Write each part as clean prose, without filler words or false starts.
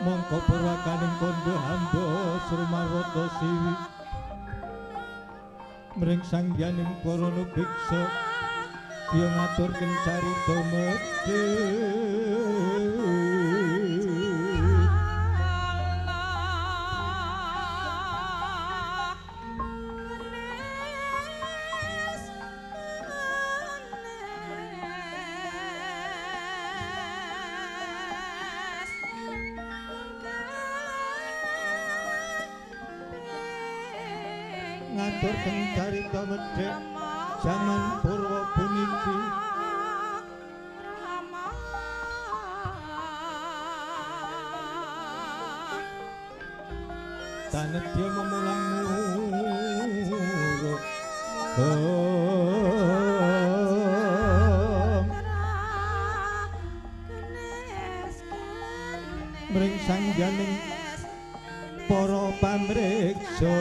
Mongko purwakaning kandha hamba Srumarwata Siwi mring sangyaning para nubiksa ya ngaturken carita medhit. Ngaturken carita medhit jaman purwa puniki tanedya memulang muruk mring sangyaning para pamriksa.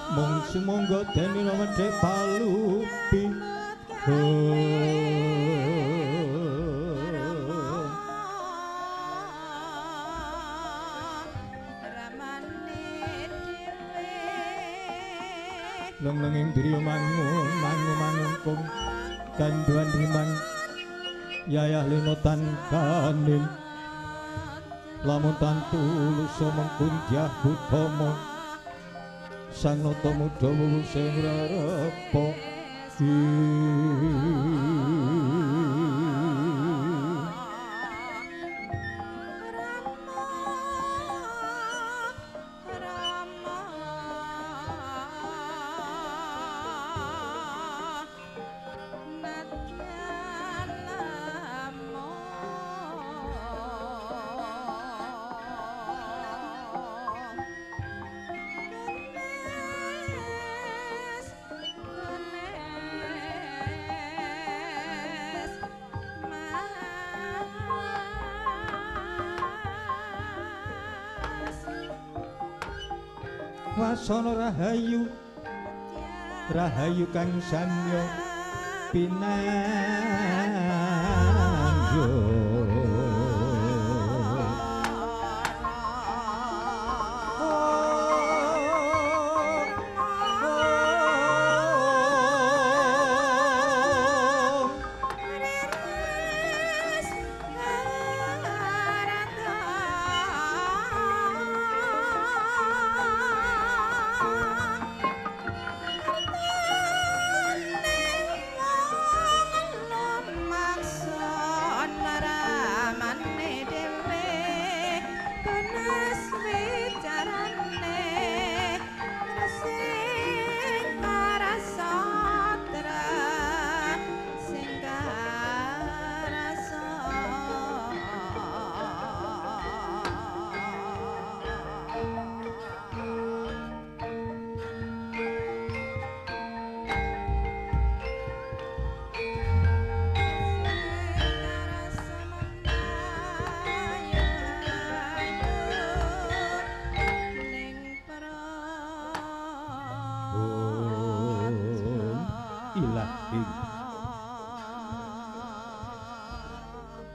Mung sumangga dene medhek palupi. Leng-lenging driya mangun mangu manungkung ganduan rimang yayah linotan kanin lamun tantu lusa mengkundyah utama sang nata muda wuwu sing rerepa. Wasana rahayu rahayu kang samya pinangga.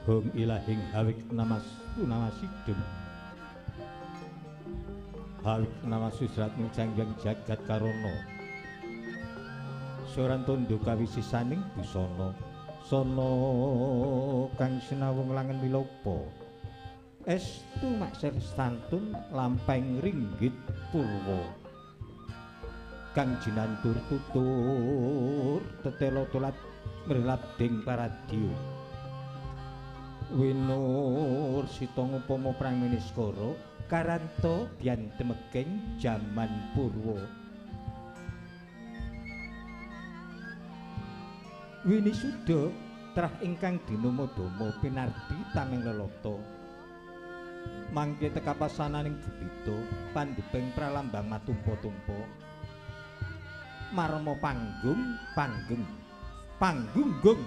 Hong ilahing hawik namastu namasidem hawik namasusratmu canggeng jagat karana soran tondo kawisisaning busana sana kang sinawung langen milopa estu makser santun lampeng ringgit purwa kang jinantur tutur tetela tulat mrilabding paradya winur sita ngupama prangmeniskara karanta dyan temeging jaman purwa winisuda trah ingkang dinomadama pinardi tameng lelata mangke tekapasananing gepita pandheping pralambang matumpa-tumpa marma panggung panggeng panggunggung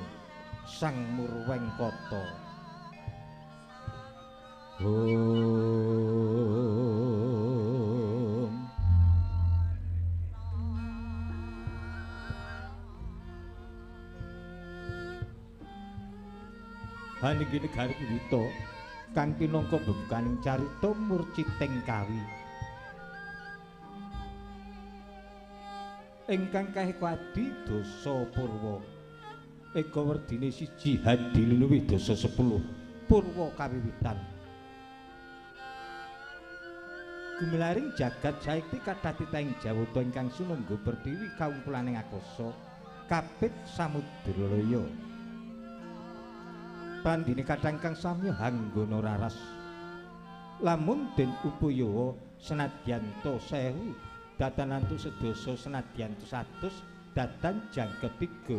sang murwengkata. Om Haninggi negari Pandhita kang pinangka bebukaning carita murciting kawi. Ingkang kahekadi dasa purwa. Eka werdine 1 hadi luwih dasa 10 purwa kawiwitan. Gumelaring jagat saekti kathah titahing jawata ingkang sumangga pertiwi kaumpulaning akasa kapit samudra laya. Pandine kathah ingkang samya hanggana raras. Lamun den upayawa senadyan ta 1000 datan antuk sedasa senadyan ta 100 datan jangkep 3.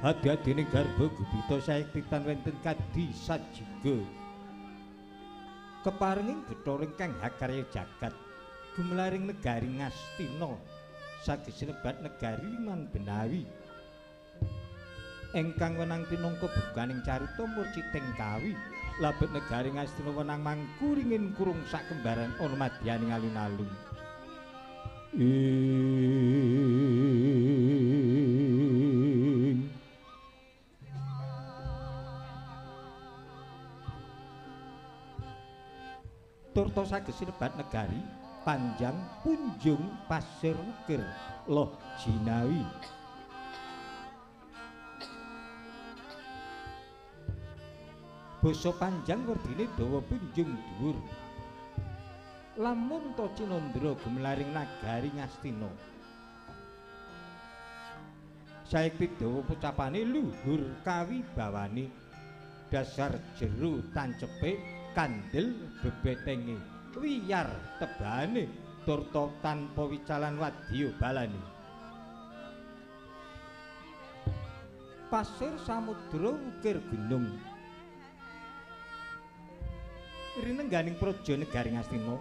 Hadi-hadine garba gupita saekti tan wenten kadi sajiga. Keparenging Bathara ingkang hakarya jagat gumelaring negari Ngastina saged sinebat negari Liman Benawi ingkang wenang pinangka bukaning carita murciting kawi labet negari Ngastina wenang mangku ringin kurung sakembaran ana madyaning alun-alun. Turta saged sinebat negari panjang punjung pasir wukir loh jinawi. Basa panjang werdine dawa punjung dhuwur. Lamun ta cinandra gumelaring nagari Ngastina saekti dawa pocapane luhur kawibawane dasar jero tancepe kandel bebetenge wiyar tebane turta tanpa wicalan wadya balane. Pasir samudra wukir gunung rinengganing praja negari Ngastina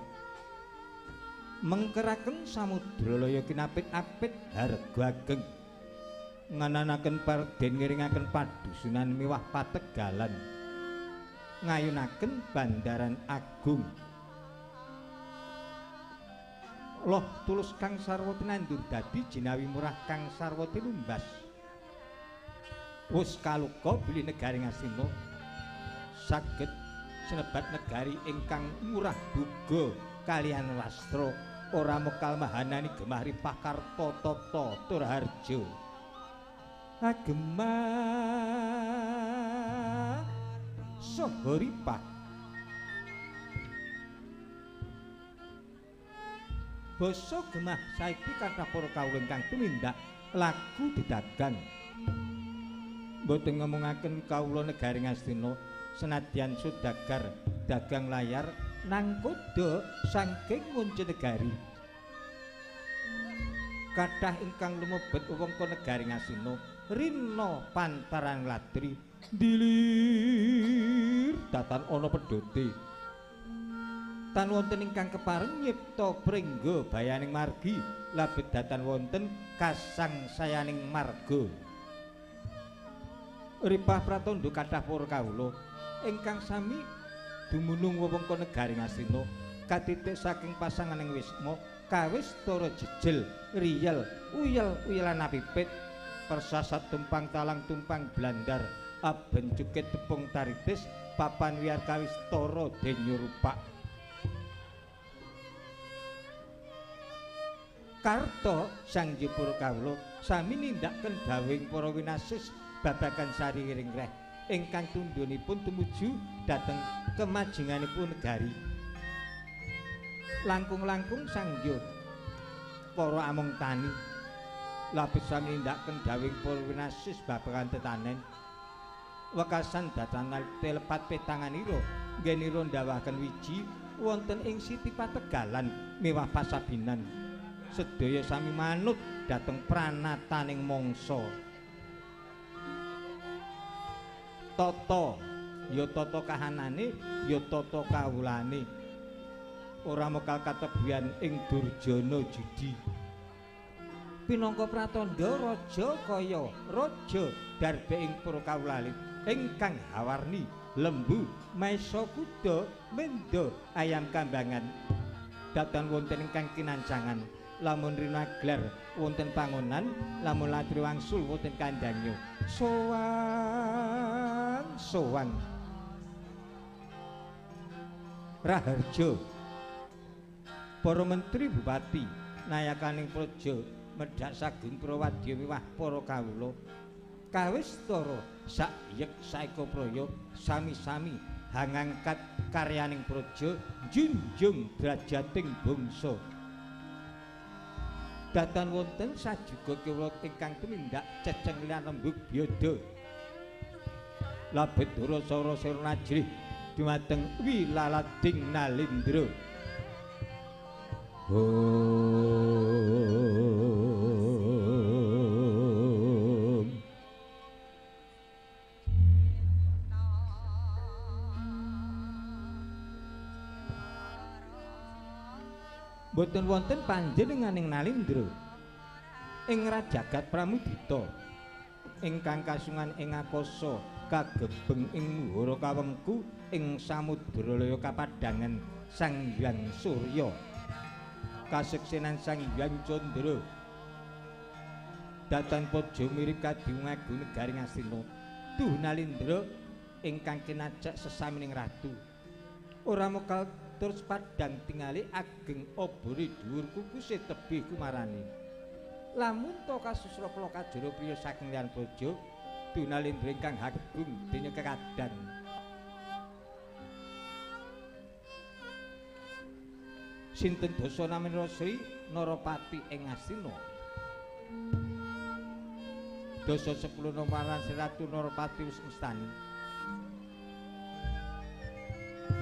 mengkeraken samudra laya kinapit-apit harga ageng ngananaken parden ngiringaken padusunan miwah pategalan ngayunaken bandaran agung. Loh tulus kang sarwa tinandur dadi jinawi murah kang sarwa tinumbas. Wus kaluka bilih negari Ngastina saged sinebat negari ingkang murah buga kaliyan wastra ora mekal mahanani gemah ripah karta tata tur harja. Agemah saha ripah. Basa gemah saiki kathah para kawula ingkang tumindak laku didagang. Mboten ngomongaken kawula negari Ngastina senadyan sudagar dagang layar nangkoda saking mancanegari. Kathah ingkang lumebet wewengkon negari Ngastina rina pantaran latri dilir datan ana pedhote. Tan wonten ingkang kepareng nyipta pringga bayaning margi labet datan wonten kasangsayaning marga. Ripah pratandha kathah para kawula ingkang sami dumunung wewengkon negari Ngastina katitik saking pasanganing wisma kawistara jejel riyel uyel uyelan apipit persasat tumpang talang tumpang blandar aben cukit tepung taritis papan wiyar kawistara denyo rupak. Karta sang jepur kawula sami nindakaken dawuhing para winasis babagan sari ringreh ingkang tundhonipun tumuju dhateng kemajenganipun negari. Langkung-langkung sangya para among tani lapis sami nindakaken dawuhing para winasis babagan tetanen. Wekasan datan telepat petanganira nggenira ndawahaken wiji wonten ing siti pategalan mewah pasabinan. Sedaya sami manut dhateng pranataning mangsa. Tata ya tata kahanane ya tata kawulane. Ora mekal katebuyan ing durjana judi. Pinangka pratandha raja kaya raja darbe ing para kawula ingkang hawarni lembu maesa kuda menda ayam kambangan datan wonten ingkang kinancangan Lamun rinaglar wonten pangonan, lamun latri wangsul wonten kandhangnya. Sowan sowan Raharja para menteri bupati nayakaning praja medhak sagung prawadya wiwah para kawula kawistara sak yek saeka praya sami-sami hangangkat karyaning praja njunjung drajating bangsa. Datan wonten sajuga kewula ingkang tumindak ceceng lan rembug byada labet rasa sirna ajrih dumateng wilalading Nalindra. Om. Boten wonten panjenenganing Nalindra ing Rajagat Pramudita ingkang kasungan ing akasa kagebeng ing muhara kawengku ing samudra laya kapadhangan Sang Hyang Surya kaseksenan Sang Hyang Candra. Datan praja mirip kadiungagu negari Ngastina. Duh Nalindra ingkang kinacek sesamining ratu ora mokal terus padhang tingali ageng obore dhuwur kukuse tebih kumarane. Lamun to kasusra kula kajara priya saking liyan praja, Duh Nalindra ingkang agung dene kekadang. Sinten dasa naminira Sri Narapati ing Ngastina? Dasa 10 nomaran Sri Ratu Narapati wis mestani.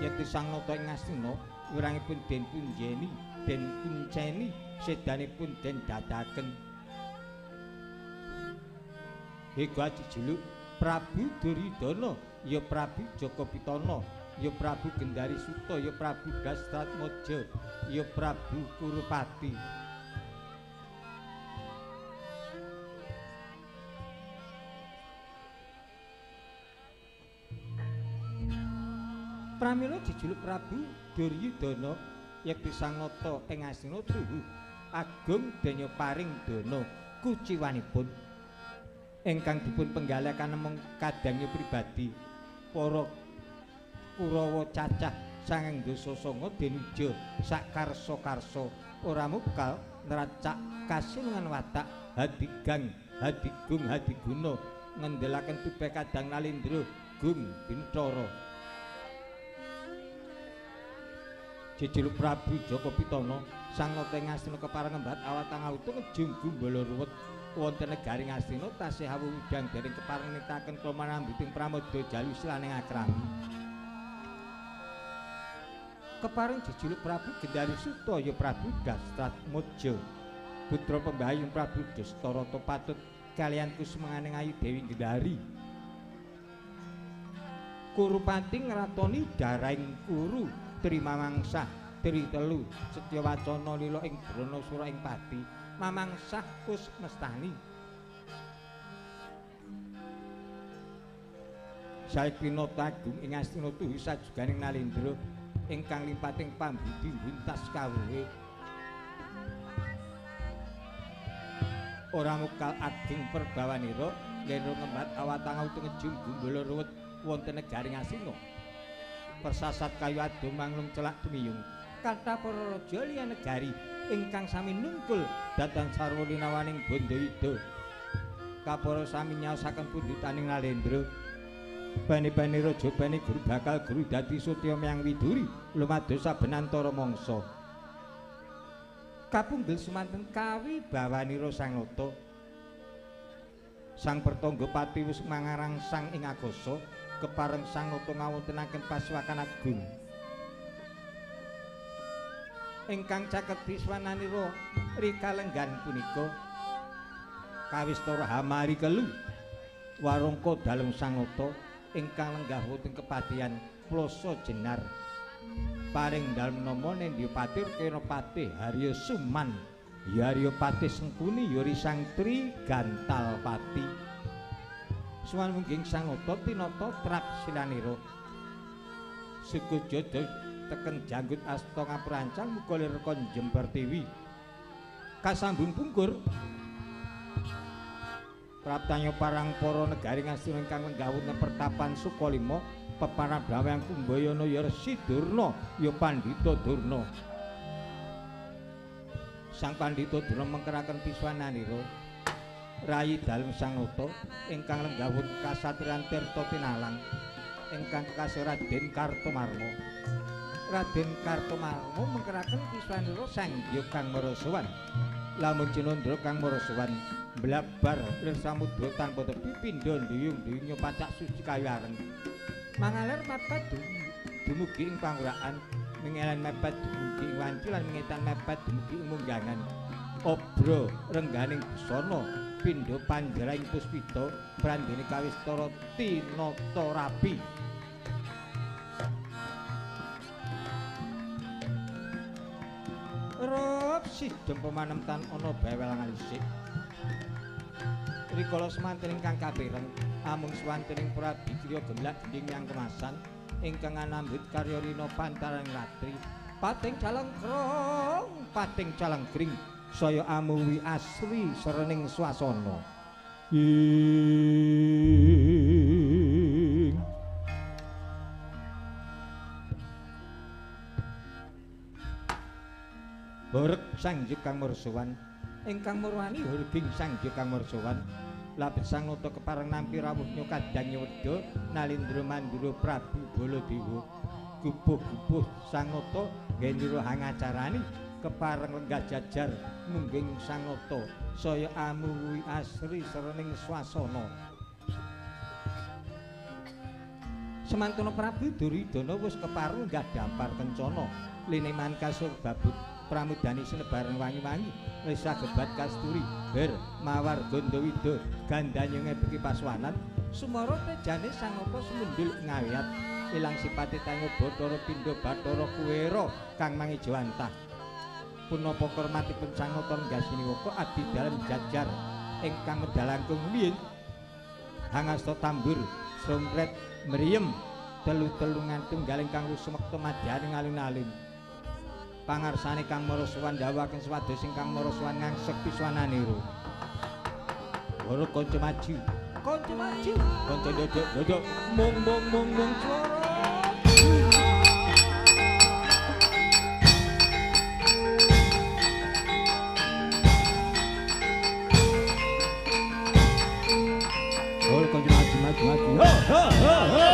Yekti Sang Nata ing Ngastina wirangipun den punjeni, den kunceni, sedanipun den dadaken. Hega jejuluk Prabu Duryudana, ya Prabu Jaka Pitana, ya Prabu Gendari Suta, ya Prabu Dastratmaja, ya Prabu Kurupati. Pramila jejuluk Prabu Duryudana yekti Sang Nata ing Ngastina tuhu agung denya paring dana kuciwanipun ingkang dipun penggalaken namung kadangnya pribadi para Kurawa cacah 909 denuja sakarsa-karsa ora mukal neracak kasilungan watak hadigang hadigung hadiguna ngendelaken tubeh kadang Nalindra gung Bintara. Jejuluk Prabu Jaka Pitana Sang Nata ing Ngastina kepareng ngembat awatang auto ngejung gumbala ruwet wonten negari Ngastina tasih awudang dereng kepareng nitaken krama rambuting pramodya jalu silaning akrami. Kepareng jejuluk Prabu Gendari Suta ya Prabu Dastratmaja putra pembayung Prabu Dastarata patut kaliyan kusumanganing Ayu Dewi Gendari. Kurupati ngratoni daraing Kuru Trimamangsah Tri Telu Setya Wacana lila ing Dronasura ing pati mamangsah kus mestani. Saiki nata agung ing Ngastina tuhu sajuganing Nalindra ingkang limpating pambudi buntas kawruhe. Ora mukal ageng perbawanira lero ngembat awatang auto ngejung gumbala ruwet wonten negari Ngastina. Persasat kayu ado manglung celak tumiyung kathah para raja liyan negari ingkang sami nungkul dhateng sarwa linawaning Bandayuda. Kapara sami nyaosaken pundhutaning Nalendra. Bani-bani raja bani guru bakal guru dadi sutya meyang widuri lumados saben antara mangsa. Kapunggel sumanten kawibawanira Sang Nata. Sang Pertangga Pati wis mangarang sang ing akasa kepareng Sang Nata ngawontenaken pasuwakan agung. Ingkang caket biswananira rikalenggan punika kawistara hamari kelu warangka dalem Sang Nata ingkang lenggah wonten kepatihan Ploso Jenar. Paring dalem nama Nendya Patir Kenopati Harya Suman Yarya Patih Sengkuni Yori Sang Tri Gantalpati. Suwan mungging Sang Nata tinata trap silanira. Suku jodo teken janggut asta ngaprancang muga lir kon Jember Tiwi. Kasambung pungkur. Praptanya parang para negari Ngastina ingkang lenggah wonten pertapan Sukalima peparab Dawang Kumbayana ya Resi Durna ya Pandhita Durna. Sang Pandhita Durna mengkeraken piswananira rayi dalem Sang Nata ingkang lenggah wonten kasatriyan Tirta Tinalang ingkang kekasih Raden Kartomarma. Raden Kartomarma mengkeraken piswanira Sang Hyang Kang Marasowan. Lamun Cinandra Kang Marasowan blabar lir samudra tanpa tepi pindha nduyung-nduyung pacak suci kayu areng. Mangaler mepet dumugi ing panguraan, mengelen mepet dumugi ing wanci lan mengetan mepet dumugi ing munggangan. Obro rengganing busana pindha panjeraing puspita prandene kawistara tinata rapi. Rop sidem pemanemtan ana bawel ngalisik. Rikala semanten ingkang kapireng amung swanten ing Prabi kriya gemlak gendhing yang kemasan ingkang anambut karya rina pantaran ratri pating calengkrong pating calengkring saya amuwi asri serening swasana. Ing horeg Sang Hyang Kang Mursuwan ingkang murwani hurging Sang Hyang Kang Mursuwan lapet Sang Nata kepareng nampi rawuh nyokadang nyewedha Nalindra Mandura Prabu Baladewa. Gupuh-gupuh Sang Nata ngendira hangacarani kepareng lenggah jajar mungging Sang Nata saya amuwi asri serening swasana. Semantana Prabu Duryudana wis kepareng lenggah dampar kencana lineman kasur babut pramudani sinebaran wangi-wangi risa gebat kasturi ber mawar gondowida gandanyunge beki paswanan sumara tejane Sang Nata sumendul ngayat ilang sipate tango Bathara Pindha Bathara Kuwera kang mangejawantah. Punapa kermatipun Sang Nata nggasiwaka abdi dalem jajar ingkang medal langkung rumiyin hangasta tambur srompret mriyem telu-telungan tunggal ingkang rusmekta madyaning alun-alun. Pangarsane Kang Marasuwan ndawaken swados ingkang Marasuwan ngangsek piswananira. Para kanca maju, kanca maju, kanca dodok dodok, mung mung mung mung swara. Para kanca maju maju maju. Ho ho ho ho.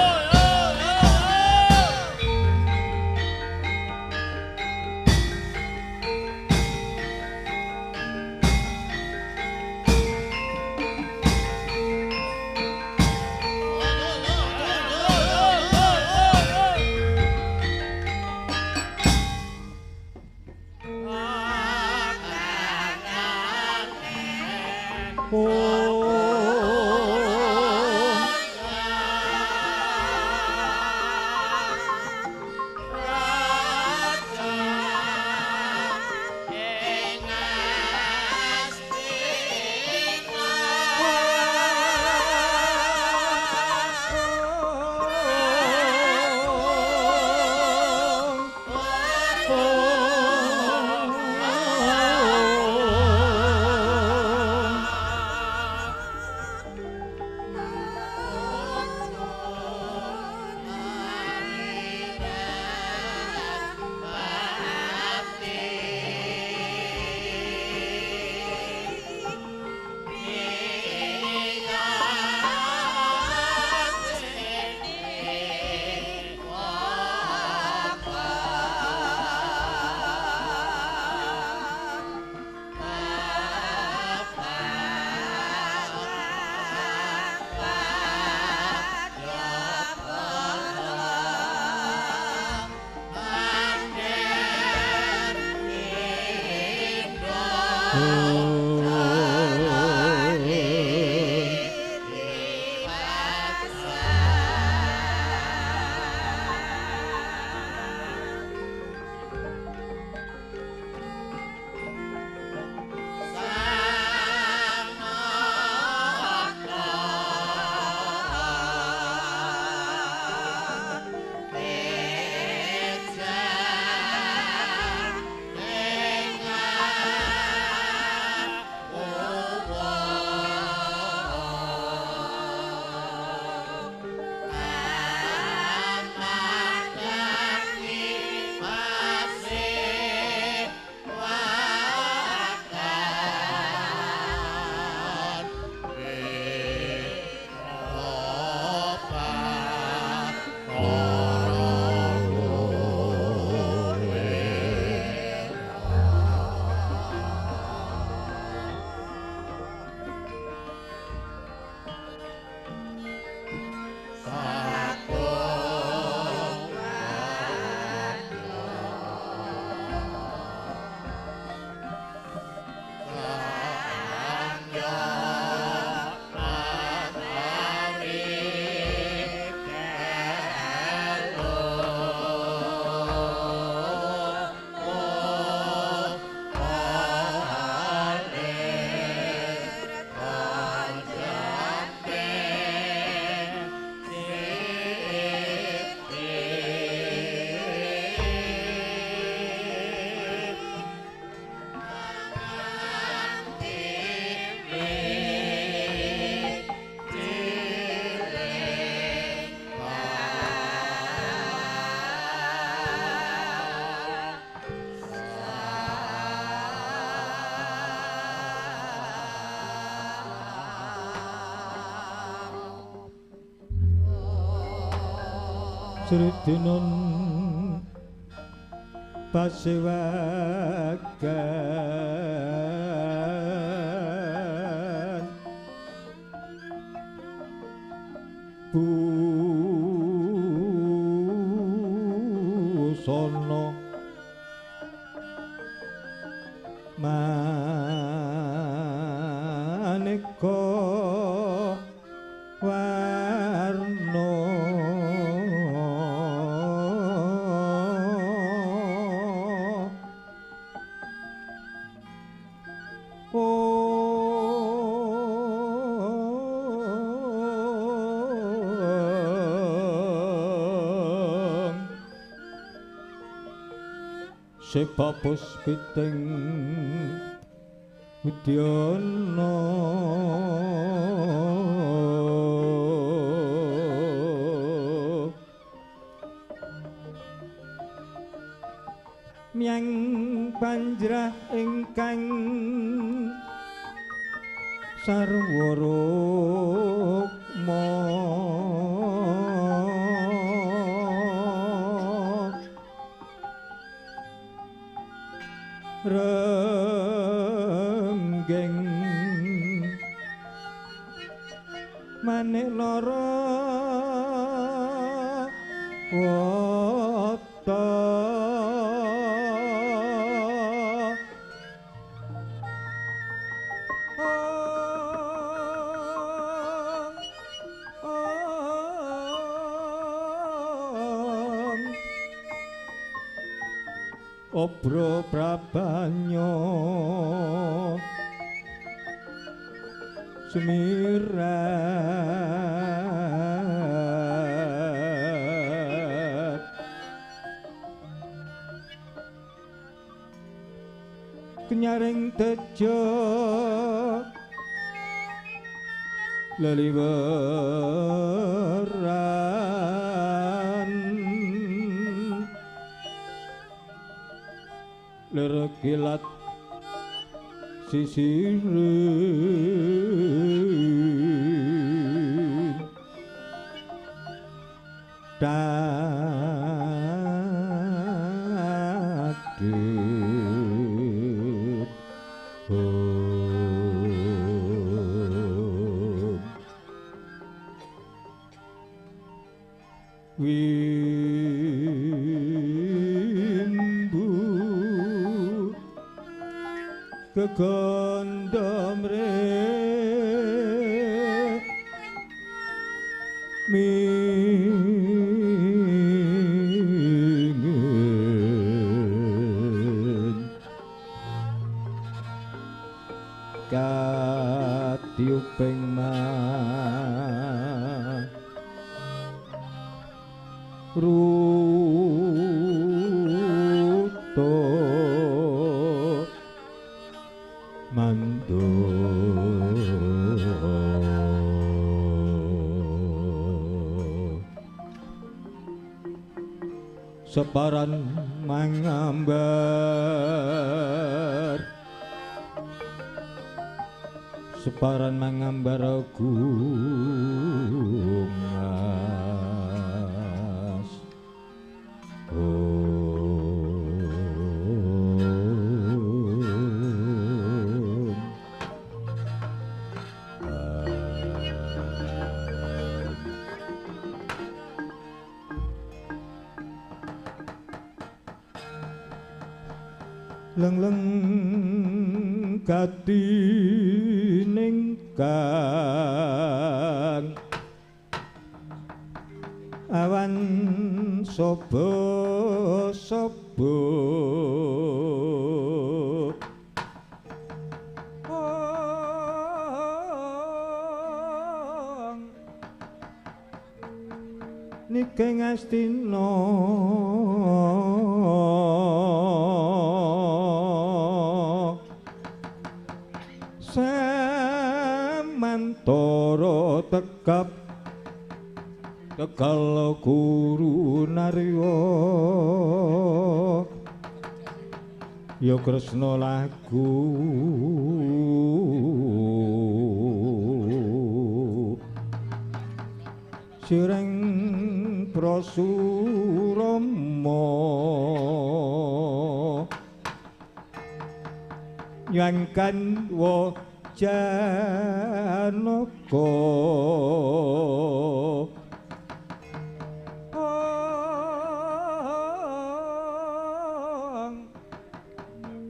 Sridinon pasewagan busana maneka warna. Sepa puspiting widyana myang panjrah ingkang sarwa rukma renggeng manik lara wata obro prabanyo sumirat kenyaring tejo leliweran lir kilat sisire dadit wimbu kegondom re mingin katiuping ma ruto mando separan mangambar separan mangambar agung mas leng-leng gati ningkang awan sobo-sobo niking astina samantara tekap tegal guru narya ya Kresna lagu sireng Prasurama nyangkan wa janaka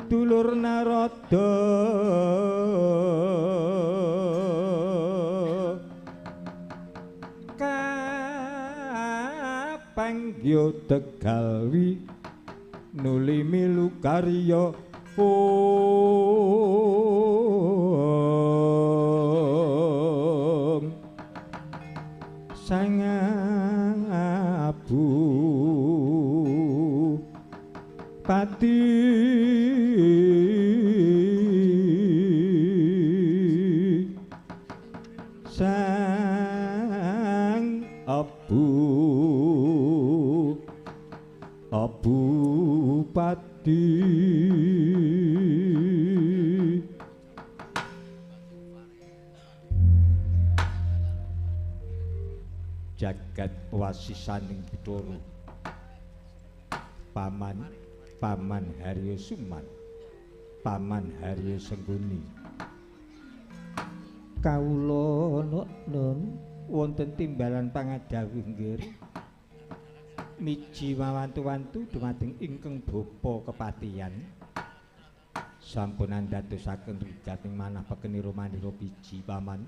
dulur Narada kapanggya Tegalwi nuli milu karya ong sang abu pati sang abu abu pati jagat wasisaning Bathara paman Paman Haryo Suman, Paman Haryo Sengguni. Kawula nun wonten timbalan pangadhawuh nggih. Miji mawantu-wantu dumateng ingkang bapa kepatihan. Sampun andadosaken rigating manah pekenira manira biji paman.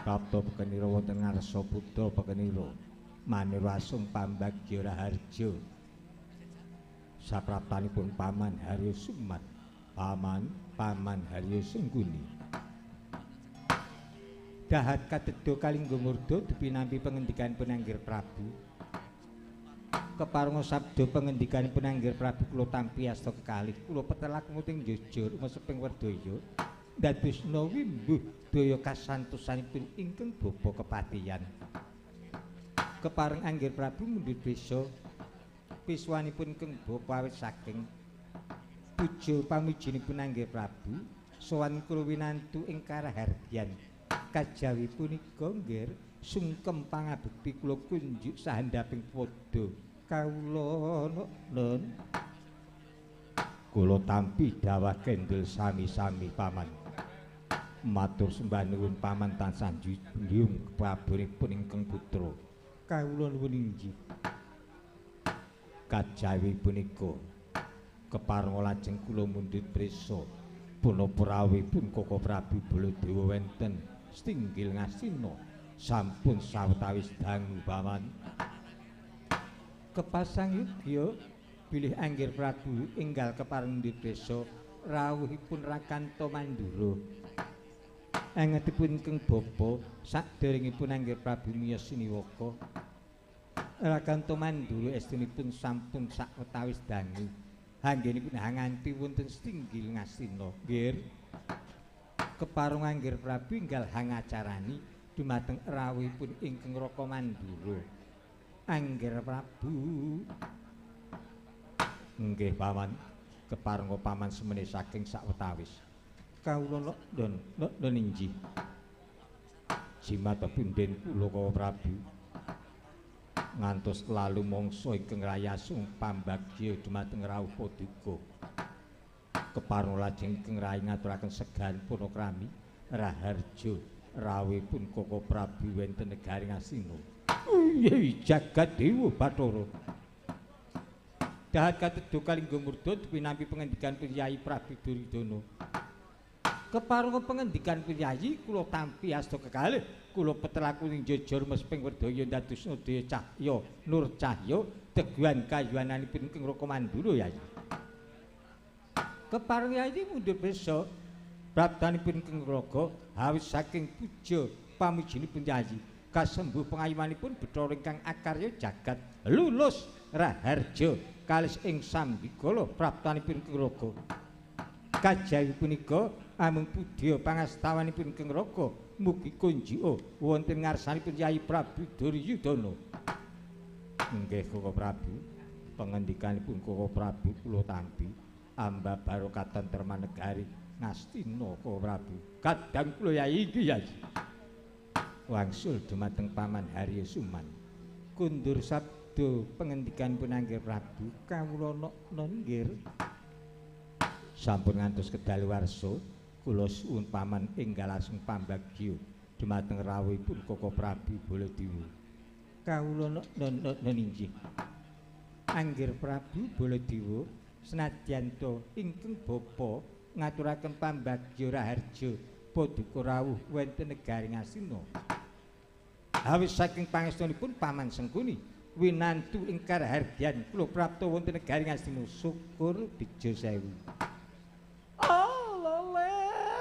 Prapta pekenira wonten ngarsa putra pekenira manira asung pambagya raharja. Sapraptanipun Paman Haryo Suman, Paman Haryo Sengguni. Dahat katedha kalingga murda dipinampi pengendikanipun Anggir Prabu. Keparenga sabda pengendikanipun Anggir Prabu kula tampi asta kekalih, kula petelak muting jujur meseping wedaya dadosna wimbuh daya kasantosanipun ingkang bapa kepatihan. Kepareng Anggir Prabu mundhut desa piswanipun ingkang bapa awit saking puja pamujinipun Anggir Prabu sowan kula winantu ing karahardian kajawi punika nggih sungkem pangabekti kula kunjuk sahandaping padha kawula nun kula tampi dawah kendel sami-sami paman matur sembah nuwun paman tansah njunjung prabunipun ingkang putra kawula nuwun inggih. Kajawi punika keparenga lajeng kula mundhut prisa punapa rawuhipun Koko Prabu Baladewa wonten Stinggil Ngastina sampun sawetawis dangu paman. Kepasang yudya bilih Anggir Prabu enggal kepareng mundhut prisa rawuhipun Rakanta Mandura. Angetipun ingkang bapa saderengipun Anggir Prabu miyos siniwaka Rakanta Mandura estunipun sampun sawetawis dangu anggenipun hanganti wonten Stinggil Ngastina nggih. Kepareng Anggir Prabu enggal hangacarani dumateng rawuhipun ingkang Raka Mandura. Anggir Prabu nggih paman, keparenga paman semene saking sawetawis kawula nun inggih jimat punden kula Koko Prabu ngantos lalu mangsa ingkang rayasung pambagya dumateng rawuh paduka. Kepareng lajeng ingkang rayi ngaturaken segan purnakrami raharja rawuhipun Koko Prabu wonten negari Ngastina. Nggih jagat dewa Bathara. Dahat katedha kalingga murda dipinampi pengendikan Priyayi Prabu Duryudana. Keparenga pengendikan Priyayi kula tampi asta kekalih kula petelaku ing jejor mesping wedaya ndadosna daya cahya nur cahya teguhan kayuwananipun ingkang Raka Mandura Yayi. Kepareng Yayi mundhut prisa praptanipun ingkang raga awis saking puja pamujinipun Yayi kasembuh pengayumanipun Bathara ingkang akarya jagat lulus raharja kalis ing sambikala praptanipun ingkang raga. Kajawi punika amung budya pangastawanipun ingkang raga mugi kunjika wonten ngarsanipun Yayi Prabu Duryudana. Nggih Koko Prabu, pengendikanipun Koko Prabu kula tampi amba barokatan terma negari Ngastina Koko Prabu. Kadang kula Yayi iki Yayi. Wangsul dumateng Paman Haryo Suman. Kundur sabda pengendikan pun Angger Prabu kawula nokno nggir. Sampun ngantos kedaluwarsa kula suwun paman enggal asung pambagya dumateng rawuhipun Koko Prabu Baladewa. Kawula nokno inggih. Angger Prabu Baladewa senadyan ta ingkang bapa ngaturaken pambagya raharja paduka rawuh wonten negari Ngastina. Awit saking pangestunipun Paman Sengkuni winantu ing karahargyan kula prapta wonten negari Ngastina. Syukur bejo sewu. Oh lole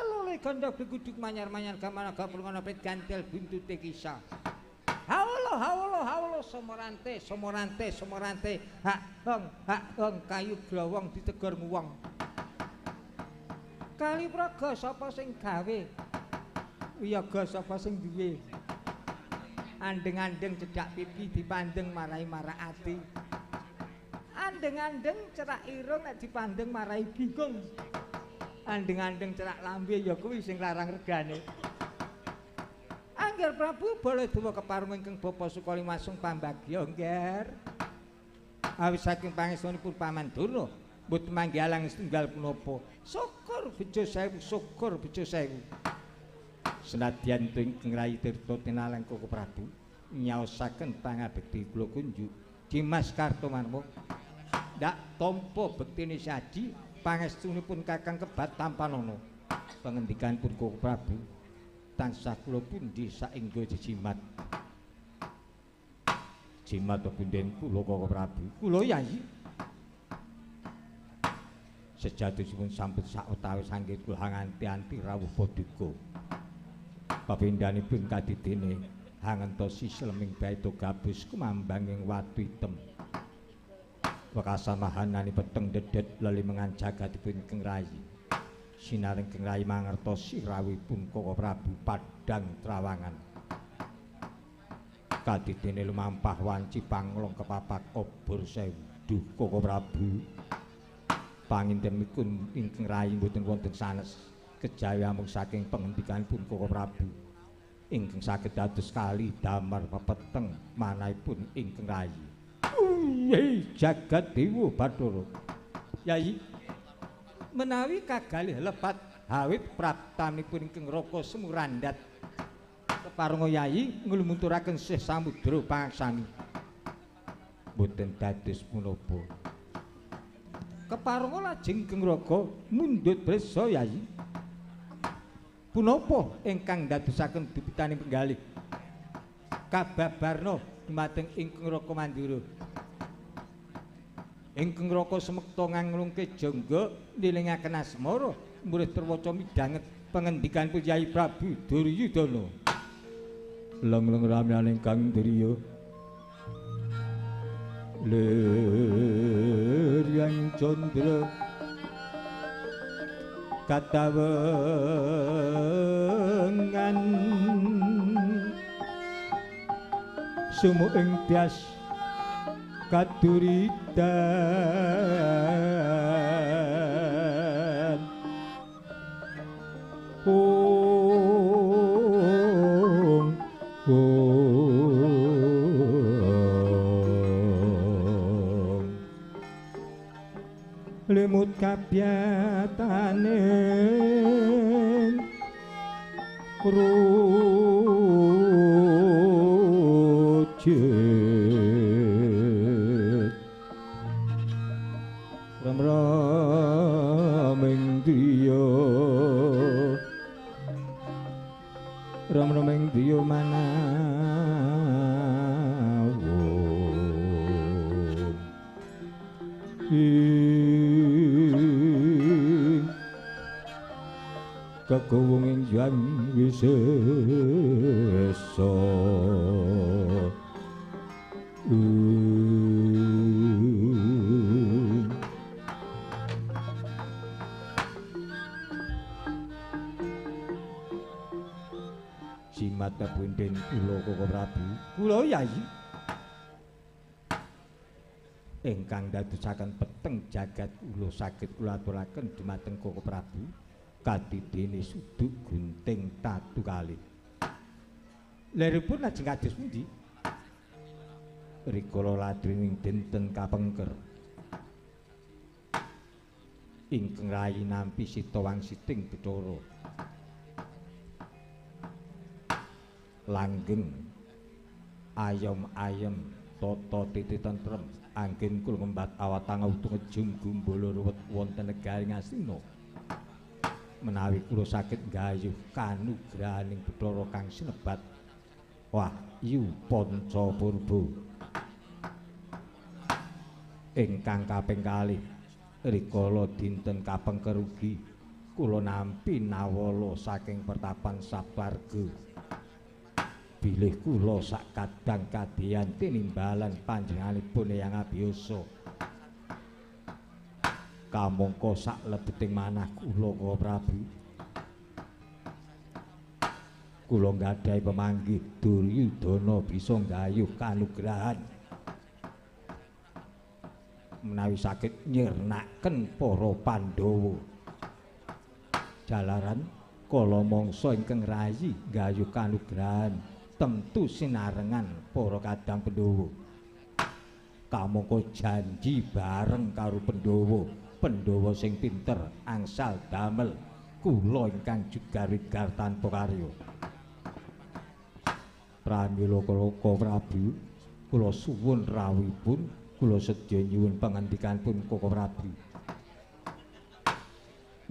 lole gandha guduk manyar-manyar gamana gaplungana pit gantel buntute kisah. Hawala hawala hawala somorante somorante somorante hak hong kayu glowong ditegor nguwong. Kali praga sapa sing gawe? Wiyaga sapa sing duwe? Andeng-andeng cedhak pipi dipandeng marai marak ati. Andeng-andeng cerak irung nek dipandeng marai bingung. Andeng-andeng cerak lambe ya kuwi sing larang regane. Angger Prabu Baladewa kepareng ingkang bapa Sukali masung pambagya ngger. Awit saking pangestunipun Paman Durna mboten manggih alang setunggal punapa. Syukur bejo sewu, syukur bejo sewu. Senadyan ingkang rayi tirta tinalang Koko Prabu nyaosaken pangabekti kula kunjuk Dimas Kartomarmo ndak tampa bektine saji pangestunipun Kakang Kebat Tampanana. Pangendikan pun Koko Prabu tansah kula pundi saengga jejimat. Jimat punden kula Koko Prabu. Kula yayi sejatosipun sampun sawetawis anggit kula nganti-anti rawuh paduka. Papindhanipun kadidene hangentosi sleming baito gabus kumambanging watu item. Wekasan mahanani peteng dedet leli mengan jagatipun ingkang rayi. Sinareng ingkang rayi mangertosi rawuhipun Koko Prabu Padhang Trawangan. Kadidene lumampah wanci panglong kepapak obor sewu. Duh Koko Prabu, pangintenipun ingkang rayi mboten wonten sanes kejawi amung saking pengendikanipun Koko Prabu ingkang saged dados kali damar pepeteng manahipun ingkang rayi. Jagat dewa Bathara. Yayi, menawi kagalih lepat hawit praptanipun ingkang Raka Sumurandhat keparenga Yayi nglumenturaken sih samudra pangaksami. Mboten dados punapa. Keparenga lajeng ingkang Raka mundhut prisa Yayi. Punapa ingkang ndadosaken dupitaning penggalih kababarna dumateng ingkang Raka Mandura. Ingkang Raka Semekta nganglungke jangga nilingaken asmara murid terwaca midhanget pengendikan Kyai Prabu Duryudana. Lengleng ramyaning kang driya lir yang candra katawengan sumu ing tias kaduritan ong ong limut kabyatane krucit ram-raming driya ram-raming driya manawung kekowung ing yang wisesa. Jimat punden kula Koko Prabu, kula Yayi ingkang dadosaken peteng jagat kula saged kula aturaken dumateng Koko Prabu kadidene suduk gunting tatu kalih. Leripun lajeng kados pundi? Rikala ladrining dinten kapengker ingkang rayi nampi sita wangsiting Bathara langgeng ayem-ayem tata titi tentrem anggen kula ngembat awatang utung ejum gumbala ruwet wonten negari Ngastina. Menawi kula saged nggayuh kanugrahaning Bathara kang sinebat Wahyu Panca Purba. Ingkang kaping kalih rikala dinten kapengker ugi kula nampi nawala saking pertapan Saptarga. Bilih kula sak kadang kadeyan tinimbalan panjenenganipun Eyang Abiyasa. Kamangka sak lebeting manah kula Koko Prabu, kula nggadahi pemanggih Duryudana bisa nggayuh kanugrahan menawi saged nyirnaken para Pandhawa. Jalaran kala mangsa ingkang rayi nggayuh kanugrahan tentu sinarengan para kadang Pandhawa. Kamangka janji bareng karo Pandhawa, Pandhawa sing pinter angsal damel kula ingkang jugar-wigar tanpa karya. Pramila Koko Prabu, kula suwun rawuhipun, kula sedya nyuwun pangandikanipun Koko Prabu.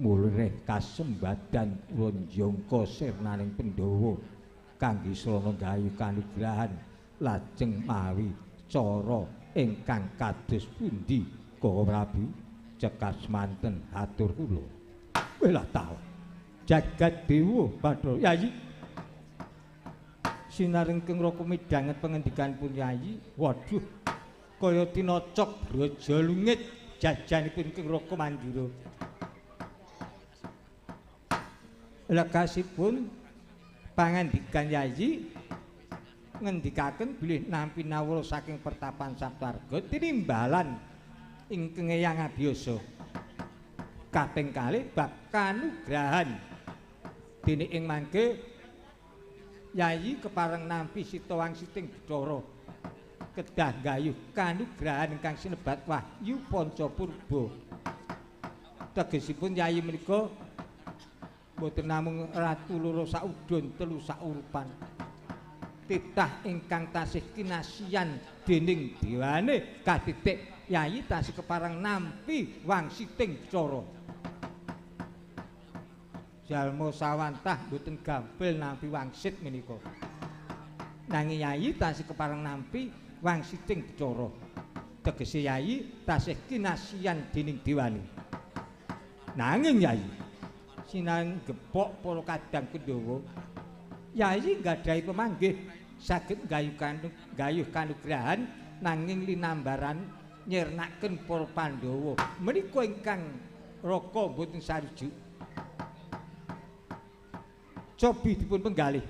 Mulih kasembadan kula njangka sirnaning Pandhawa kangge srana nggayuh kanugrahan lajeng mawi cara ingkang kados pundi Koko Prabu? Cekap semanten hatur kula. Welah tawa jagat dewa Bathara Yayi. Sinareng keng raka midhanget pangendikanipun Yayi, waduh kaya tinocok braja lungit jajanipun keng raka Mandura. Lekasipun pangandikan Yayi ngendikaken bilih nampi nawala saking pertapan Saptarga tinimbalan ingkang Eyang Abiyasa. Kaping kalih bab kanugrahan. Dene ing mangke Yayi kepareng nampi sita wangsiting Bathara kedah nggayuh kanugrahan ingkang sinebat Wahyu Panca Purba. Tegesipun Yayi menika mboten namung ratu loro saudon telu saurupan. Titah ingkang tasih kinasian dening dewane katitik Yayi tasih kepareng nampi wangsiting Bathara. Jalma sawantah mboten gampil nampi wangsit menika. Nanging Yayi tasih kepareng nampi wangsiting Bathara. Tegese Yayi tasih kinasian dening dewane. Nanging Yayi sinang gepok para kadang Pandhawa, Yayi nggadahi pemanggih saged nggayuh kanugrahan nanging linambaran nyirnaken para Pandhawa menika ingkang raka mboten sarujuk. Cobi dipun penggalih.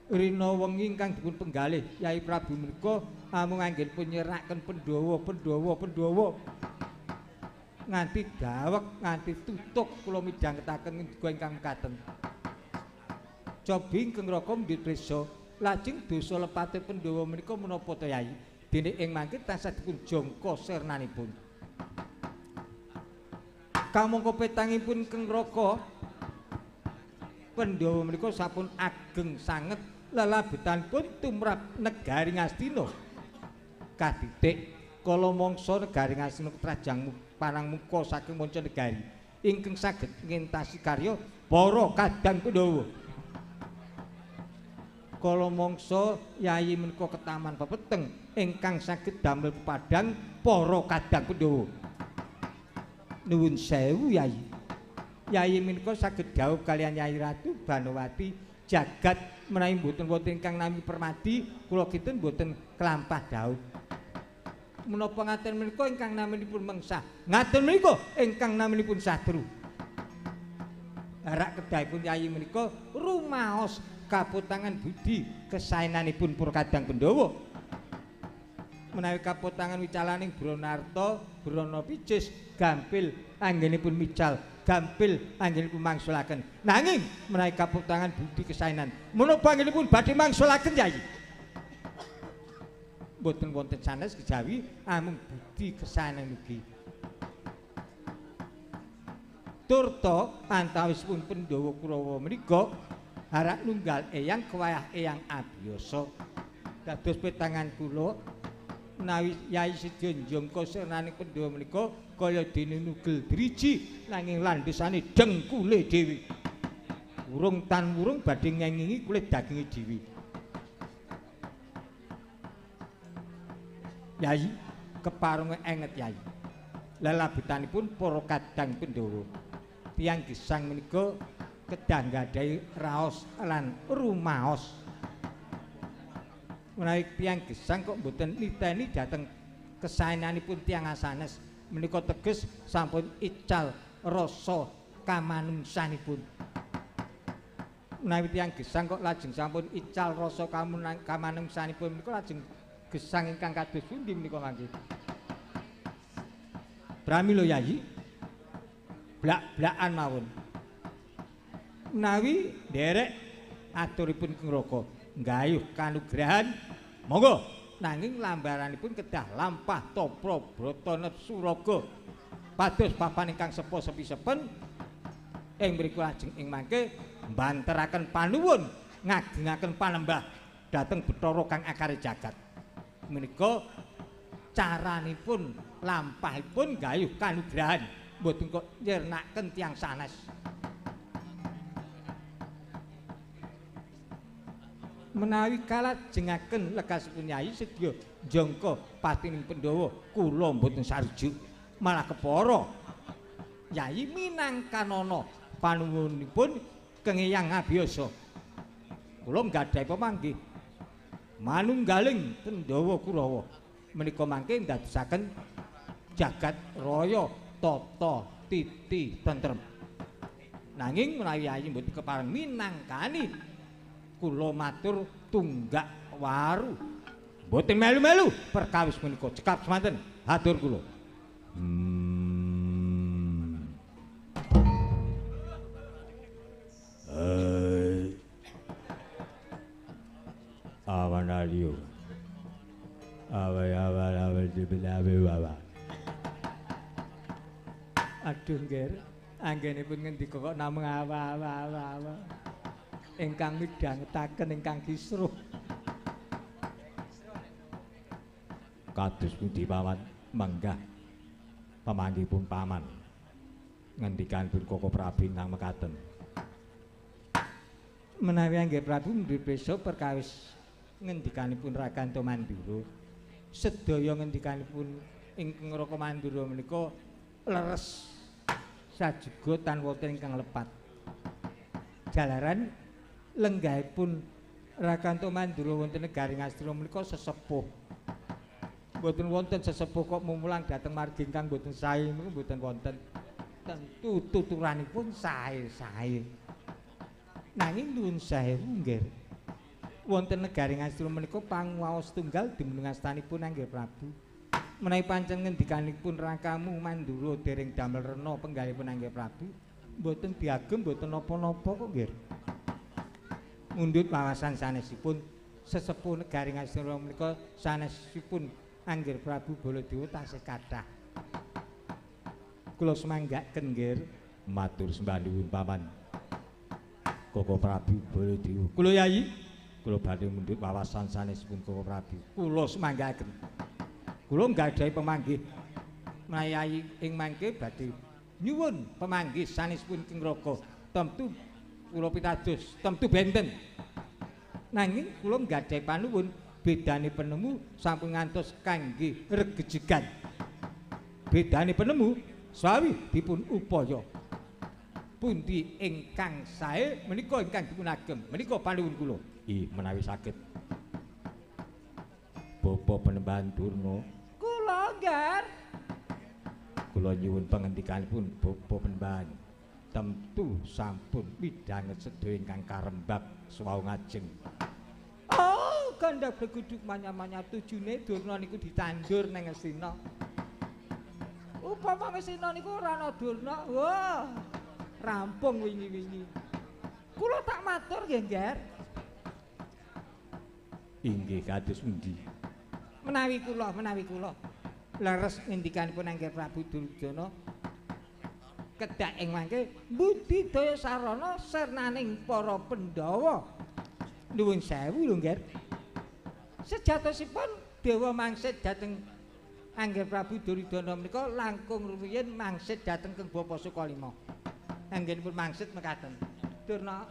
Rina wengi ingkang dipun penggalih Yayi Prabu menika amung anggenipun nyirnaken Pandhawa, Pandhawa, Pandhawa nganti daweg nganti tutuk kula midhangetaken ngendika ingkang mekaten. Cobi ingkang raka mundhut prisa lajeng dosa lepate Pandhawa menika menapa to Yayi? Dene ing mangke tansah dipun jangka sirnanipun. Kamangka petangipun ingkang raka Pandhawa menika sampun ageng sanget lelabetanipun tumrap negari Ngastina. Kaditik kala mangsa negari Ngastina ketrajang panang muka saking manca negari ingkang saged ngentasi karya para kadang Pandhawa. Kala mangsa Yayi menika ketaman pepeteng ingkang saged damel pepadang para kadang Pandhawa. Nuwun sewu Yayi. Yayi menika saged dhawuh kaliyan Yayi Ratu Banowati jagat menawi mboten wonten ingkang nami permadi kula kinten mboten kelampah dhawuh. Menapa ngaten menika ingkang naminipun mengsah, ngaten menika ingkang naminipun sadru. Harak kedahipun Yayi menika rumaos kaputangan budi kesaenanipun para kadang Pandhawa. Menawi kaputangan wicalaning Bronarta, Brana Picis, gampil anggenipun mical, gampil anggenipun mangsulaken. Nanging menawi kaputangan budi kesaenan, menapa anggenipun badhe mangsulaken Yayi? Mboten wonten sanes kejawi amung budi kesaenan ugi. Turta antawisipun Pandhawa Kurawa menika harak nunggal eyang kewayah eyang abiyasa. Dados petangan kula menawi Yai Sedya njangka sirnaning Pandhawa menika kaya dene nugel driji nanging landhesane dengkule dhewe. Wurung tan wurung badhe ngengingi kulit daginge dhewe. Yai kepareng enget Yai. Lelabetanipun para kadang Pandhawa. Tiyang gesang menika kedah nggadahi raos lan rumaos. Menawi tiyang gesang kok mboten niteni dhateng kesaenanipun tiyang asanes menika teges sampun ical rasa kamanungsanipun. Menawi tiyang gesang kok lajeng sampun ical rasa kamanungsanipun menika lajeng gesang ingkang kados pundi menika mangke? Pramila Yayi, blak-blakan mawon. Menawi nderek aturipun Kang Raka nggayuh kanugrahan monggo, nanging lambaranipun kedah lampah topra brata nepsu raga pados papan ingkang sepo sepi-sepen ing mriku lajeng ing mangke mbanteraken panuwun ngagengaken panembah dhateng Bathara kang akare jagat. Menika caranipun lampahipun gayuh kanugrahan mboten kok nyirnaken tiyang sanes. Menawi kalajengaken lekasipun Yai Sedya njangka patining Pandhawa kula mboten sarujuk malah kepara. Yai minangkanana panuwunipun Kang Eyang Abiyasa. Kula nggadahi pemanggih manunggaling Pandhawa Kurawa menika mangke ndadosaken jagat raya tata titi tentrem. Nanging menawi Yai mboten kepareng minangkani kula matur tunggak waru mboten melu-melu perkawis menika cekap semanten hatur kula. Awanalio Aduh nggih, anggenipun ngendika kok namung awa-awa-awa. Ingkang midhangetaken ingkang kisruh. Kados pundi paman? Menggah pamanggihipun paman. Ngendikanipun Koko Prabu ingkang mekaten. Menawi Angger Prabu mundhut prisa perkawis ngendikanipun Rakanto Mandura. Sedaya ngendikanipun ingkang Raka Mandura menika leres sajuga tan wonten ingkang lepat. Jalaran lenggahipun Rakanto Mandura wonten negari Ngastina menika sesepuh. Mboten wonten sesepuh kok mumulang dhateng margi ingkang mboten sae niku mboten wonten. Tentu tuturanipun sae-sae. Nanging nuwun sewu nggih. Wonten negari Ngastina menika panguwaos tunggal dumunung astanipun Angger Prabu. Menawi pancen ngendikanipun Rakamu Mandura dereng damel rena penggalihipun Angger Prabu, mboten diagem mboten napa-napa kok nggih. Mundhut wawasan sanesipun sesepuh negari Ngastina menika sanesipun Angger Prabu Baladewa tasih kathah. Kula semanggaken nggih, matur sembah nuwun paman. Koko Prabu Baladewa. Kula Yayi, kula badhe mundhut wawasan sanesipun Koko Prabu. Kula semanggaken. Kula nggadahi pemanggih. Menawi Yayi ing mangke badhe nyuwun pemanggih sanesipun King Raka, tentu kula pitados, tentu benten. Nanging kula nggadahi panuwun bedane penemu sampun ngantos kangge regejegan. Bedane penemu sawi dipun upaya. Pundi ingkang sae menika ingkang dipun agem menika panuwun kula. Ih menawi saged. Bapak Penembahan Durna. Kula ngger. Kula nyuwun pangendikanipun Bapak Penembahan. Tentu sampun midhanget sedaya ingkang karembab sewau ngajeng. Oh, kandha bleguduk manya-manya tujune Durna niku ditandur nang Ngastina. Upama Ngastina niku ora ana Durna, wah, rampung wingi-wingi. Kula tak matur nggih, Ngger. Inggih kados pundi? Menawi kula, menawi kula. Leres ngendikanipun Angger Prabu Duryudana kedah ing mangke budidaya sarana sernaning para Pandhawa. Nuwun sewu lho, Ngger. Sejatosipun dewa mangsit dhateng Angger Prabu Duryudana menika langkung rumiyin mangsit dhateng Keng Bapa Sukalima. Anggenipun mangsit mekaten. Durna,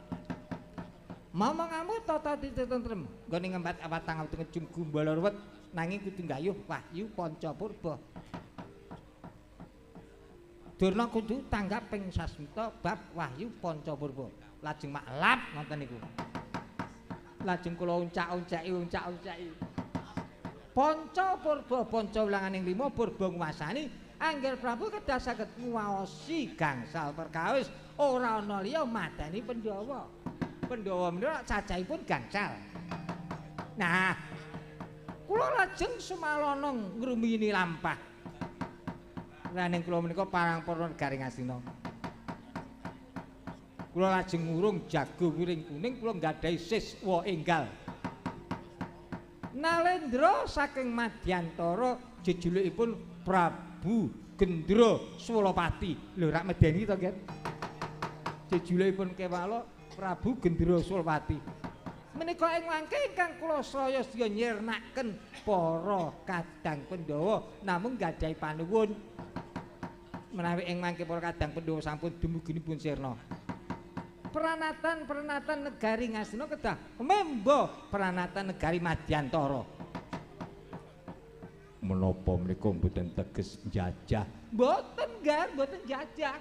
momongamu tata titi tentrem, nggone ngembat awatang ngejum gumbala ruwet nanging kudu nggayuh wahyu panca purba. Durna kudu tanggap ping sasmita bab wahyu panca purba. Lajeng maklap ngoten niku. Lajeng kula uncak-uncaki uncak-uncaki. Panca purba panca wulanganing lima purba nguwasani Angger Prabu kedah saged nguwaosi gangsal perkawis ora ana liya mateni Pandhawa. Pandhawa menika cacahipun gangsal. Nah, kula lajeng sumalana ngrumiyini lampah. Raning kula menika parang para negari Ngastina. Kula lajeng ngurung jago wiring kuning kula nggadahi siswa enggal. Nalendra saking Madyantara jejulukipun Prabu Gendra Swalapati. Lho rak medeni to, Nggih? Jejulukipun kewala Prabu Gendra Swalapati. Menika ing mangke ingkang kula sraya sedaya nyirnaken para kadang Pandhawa namung nggadahi panuwun. Menawi ing mangke para kadang Pandhawa sampun dumuginipun sirna. Pranatan-pranatan negari Ngastina kedah memba pranatan negari Madyantara. Menapa menika mboten teges njajah? Mboten, Nggar, mboten njajah.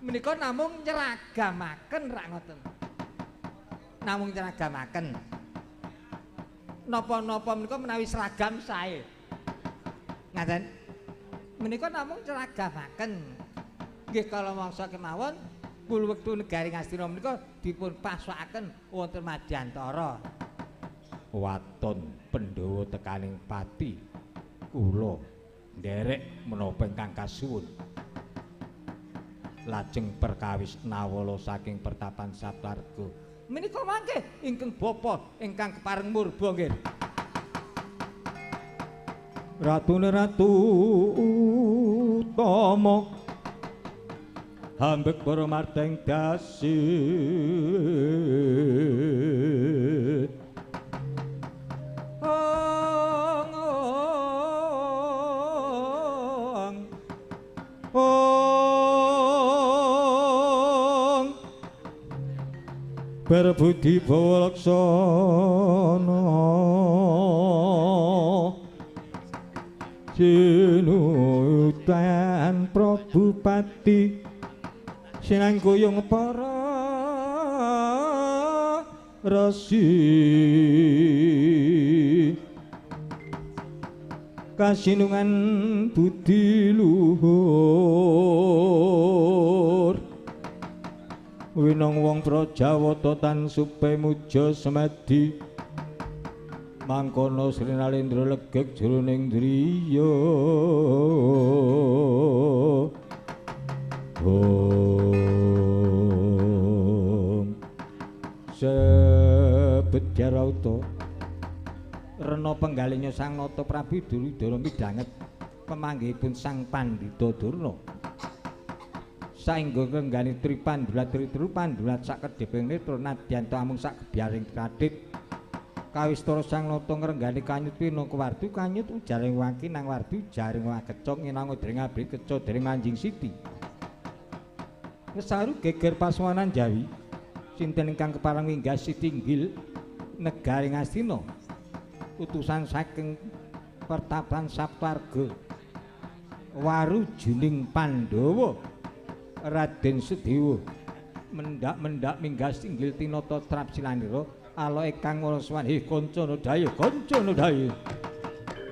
Menika namung nyeragamaken rak ngoten. Namung nyeragamaken. Napa-napa menika menawi seragam sae. Ngaten. Menika namung nyeragamaken. Nggih kala mangsa kemawon kul wektu negari Ngastina menika dipun paswakaken wonten Madyantara. Waton Pandhawa tekaning pati kula nderek menapa ingkang kasuwun. Lajeng perkawis nawala saking pertapan Saptarga. Menika mangke ingkang bapa ingkang kepareng murba nggih. Ratune ratu utama hambek para marteng dasi ong ong ong berbudi bawa laksana sinutan Prabu Pati sinangkuyung para resi kasinungan budi luhur winong wong Prajawata tan supe muja semedi mangkono Sri Nalendra legeg jroning driya. Om Sebedjarauta rena penggalinya Sang Nata Prabu Duryudana midhanget pemanggihipun Sang Pandhita Durna. Saengga ngenggani Tripandulat Tritru Pandulat sakedheping netra nadyan amung sakebyaring kadhit. Kawistara Sang Nata ngrenggani kanyut pinangka wardu kanyut ujaring wangki nang wardu jaring wakeca nginang dring abri keca dring manjing siti. Kesaru geger pasuwanan Jawi sinten ingkang kepareng minggah sitinggil negari Ngastina utusan saking pertapan Saptarga waru juning Pandhawa Raden Sedewa mendak-mendak minggah singgil tinata trapsilanira aloke kang nguruswan hi kancana dayu kancana dayu. Oh.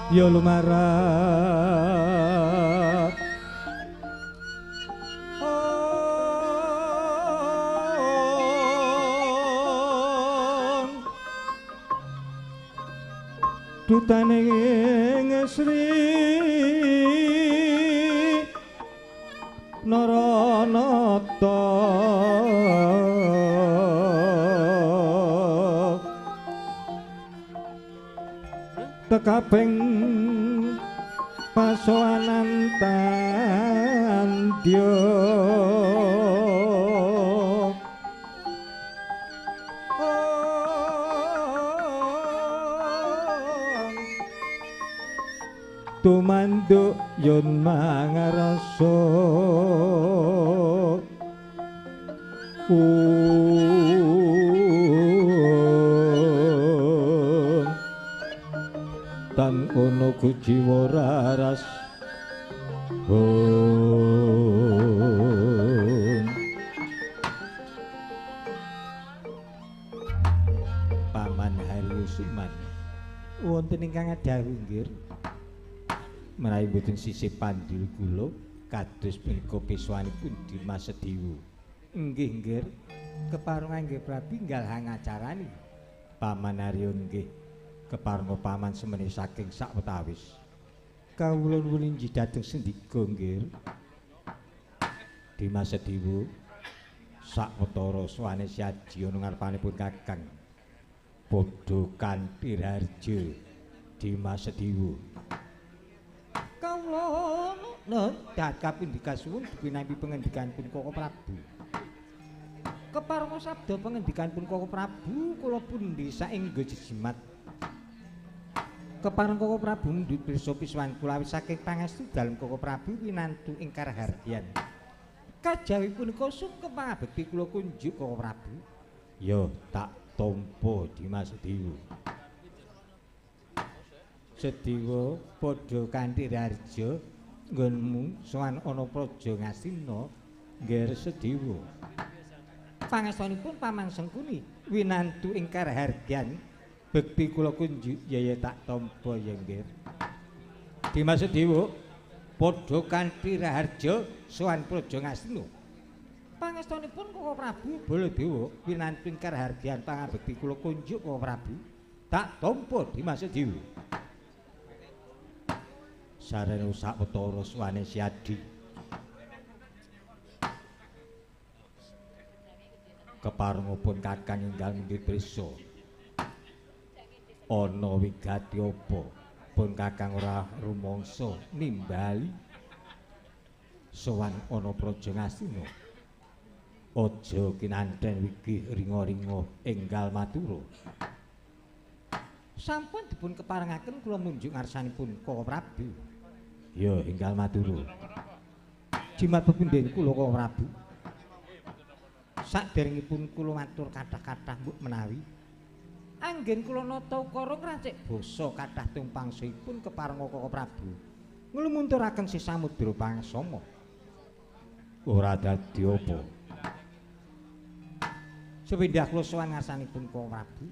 Ya lumarap dutane ing Sri Naranata tekaping pasowanan tandya tumanduk yun mangarasa tan ono kujiwa raras Paman Haryo Suman wonten ingkang dhawuh nggih menawi mboten sisih pandul kula kados punika peswanipun Dimas Sediwo. Nggih nggih kepareng nggih Prabu enggal hangacarani. Paman Arya nggih keparenga paman semene saking sawetawis. Kawula nuwun inggih dhateng sendika nggih. Dimas Sediwo sawetara sowane saji ana ngarepanipun Kakang. Padha kanthi raharja Dimas Sediwo. Kawula nun dat kapindhika suwun dipinampi pengendikanipun Koko Prabu. Keparenga sabda pengendikanipun Koko Prabu kula pundi saengga jejimat. Kepareng Koko Prabu mundhut pirsa piswan kula awit saking pangestu dalem Koko Prabu winantu ing karahardian. Kajawi punika sungkem pangabekti kula kunjuk Koko Prabu. Ya tak tampa Dimas Sediwo. Sediwo padha kanthi raharja nggonmu sowan ana Praja Ngastina ngger Sediwo. Pangestanipun Paman Sengkuni winantu ing karaharjan bekti kula kunjuk yaya tak tampa ya nggih. Dimas Sediwo padha kanthi raharja sowan Praja Ngastina. Pangestanipun Koko Prabu Baladewa winantu ing karaharjan pangabekti kula kunjuk Koko Prabu tak tampa Dimas Sediwo. Sarana sawetara suwane Siadi. Keparengipun Kakang enggal mundhut prisa. Ana wigati apa pun Kakang ora rumangsa nimbali sowan ana Praja Ngastina. Aja kinanten wigih ringa-ringa enggal matura. Sampun dipun keparengaken kula munjuk ngarsanipun Koko Prabu. Ya enggal matura. Jimat pepindhen kula Koko Prabu. Saderengipun kula matur kathah-kathah mbok menawi anggen kula nata ukara ngracik basa kathah tumpangsipun keparenga Koko Prabu nglumunturake si samudra pangsama. Ora dadi apa. Sepindah kula sowan ngarsanipun Koko Prabu,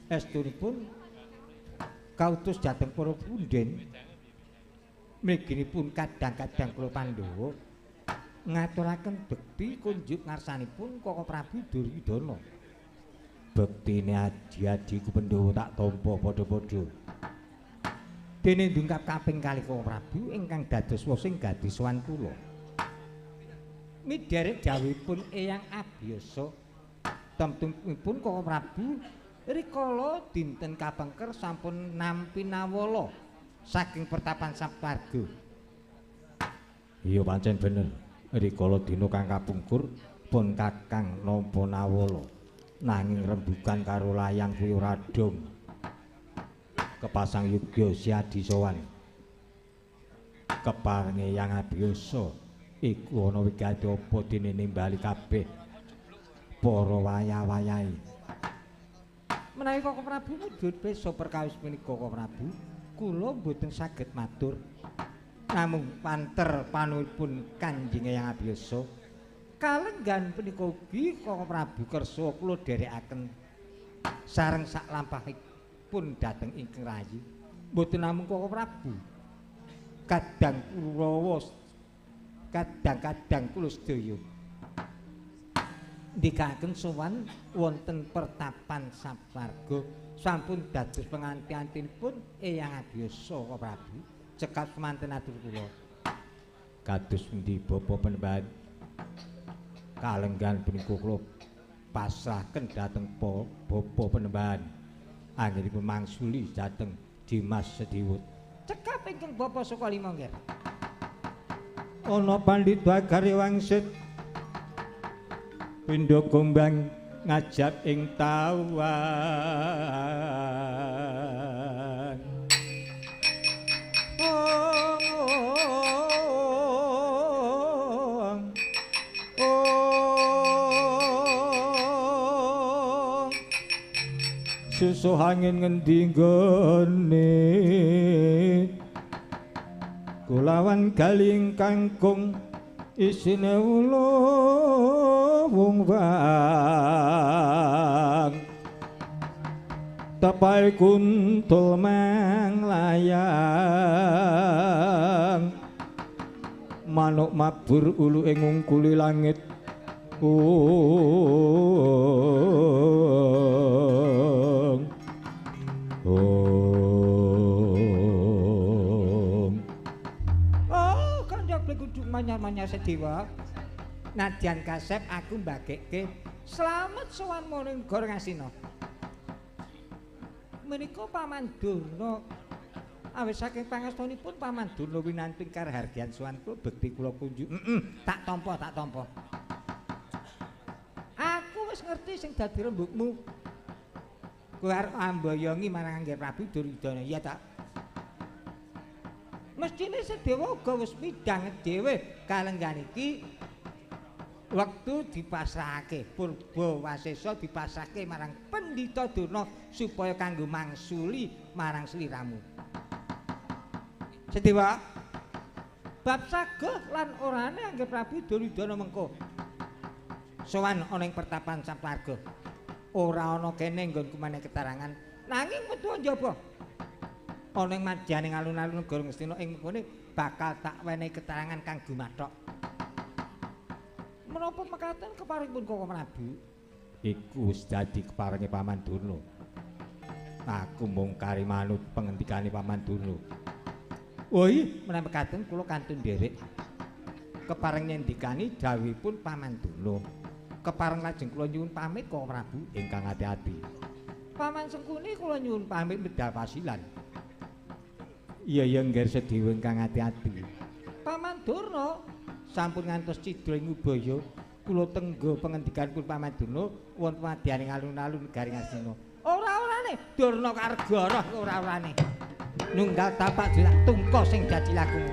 estunipun kautus dhateng para punden. Mliginipun kadang-kadang kula Pandhawa ngaturaken bekti kunjuk ngarsanipun Koko Prabu Duryudana. Bektine adi-adiku Pandhawa tak tampa padha-padha. Dene ndungkap kaping kalih Koko Prabu ingkang dados wosing gadhi sowan kula. Midherek dawuhipun Eyang Abiyasa temtunipun Koko Prabu rikala dinten kapengker sampun nampi nawala saking pertapan Saptarga. Iya pancen bener. Rikala dina kang kapungkur pun Kakang nampa nawala. Nanging rembugan karo layang kuwi ora dong. Kepasang yugya Siadi sowan. Keparenge Eyang Abiyasa iku ana wigati apa dene nimbali kabeh para wayah-wayahe. Menawi Koko Prabu mundhut prisa perkawis punika Koko Prabu, kula mboten saged matur. Namung panter panuwunipun Kanjeng Eyang Abiyasa kalenggan punika ugi Koko Prabu kersa kula dherekaken sareng sak lampahipun dhateng ingkang rayi. Mboten namung Koko Prabu. Kadang Kurawa, kadang-kadang kula sedaya. Ndikaken sowan wonten pertapan Sapwarga sampun dados penganti-antinipun Eyang Abiyasa Koko Prabu. Cekap semanten atur kula. Kados pundi Bapak Panembahan? Kalenggan punika kula pasrahken dhateng Bapak Panembahan. Anggenipun mangsuli dhateng Dimas Sediwut. Cekap ingkang Bapak Sukalima nggih. Ana pandhita Gari Wangsit pindha gombang ngajab ing tawan. Susuh angin ngendi nggone kulawan galing kangkung isine wulung wang tepai kuntul manglayang manuk mabur ulu ing ngungkuli langit. Oh, kandha bleguduk manyar-manyar Sedewa. Nadyan kasep aku mbagekke slamet sowan maring negara Ngastina. Menika Paman Durna awit saking pangastonipun Paman Durna winanti karhargyan sowan kula bekti kula kunjuk. Tak tampa, tak tampa. Aku wis ngerti sing dadi rembugmu. Kowe arep amboyongi marang Angger Prabu Duryudana, iya ta? Mestine Sedewa uga wis midhanget dhewe kalenggan iki wektu dipasrahake Purba Wasesa dipasrahke marang Pendhita Durna supaya kanggo mangsuli marang sliramu. Sedewa, bab saguh lan orane Angger Prabu Duryudana mengko sowan ana ing pertapan Sapwarga. Ora ana kene nggonku maneh ketarangan nanging metu njaba ana ing madyaning alun-alun negara Ngastina ing mengkone bakal tak wenehi keterangan kang gumathok. Menapa mekaten keparingipun Koko Prabu? Iku wis dadi keparenge Paman Durna. Aku mung kari manut pengendikane Paman Durna. Woi, menawi mekaten kula kantun nderek. Kepareng nyendikani dawuhipun Paman Durna. Kepareng lajeng kula nyuwun pamit Koko Prabu ingkang ati-ati. Paman Sengkuni kula nyuwun pamit medal pasilan. Iya ya ngger Sedewa ingkang ati-ati. Paman Durna sampun ngantos cidra ing ubaya, kula tenggo pengendikanipun Paman Durna wonten madyaning alun-alun negari Ngastina. Ora-orane Durna kargara ora-orane. Nunggal tapak jelak tungka sing dadi lakumu.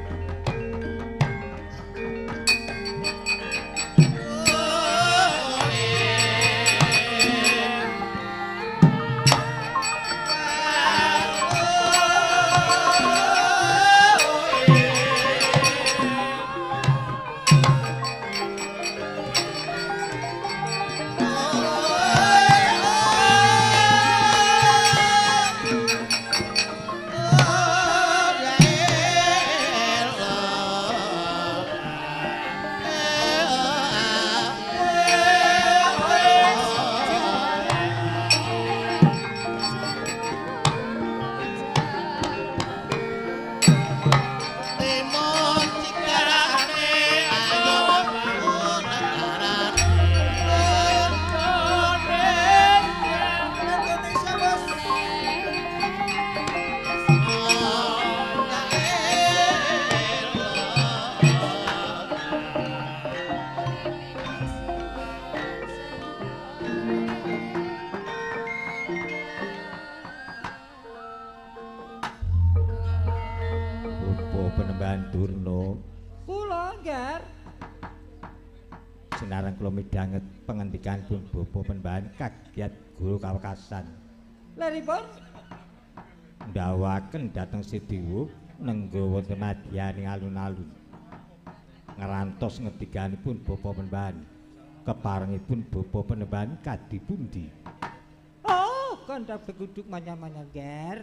Durna. Kula ngger. Sinareng kula midhanget pengendikanipun Bapak Panembahan kagiat guru kawekasan. Leripun ndawaken dhateng Sedewa nengga wonten madyaning alun-alun. Ngrantos ngendikanipun Bapak Panembahan. Keparengipun Bapak Panembahan kadhi pundi? Oh, kandha beguduk manyar-manyar, Ger.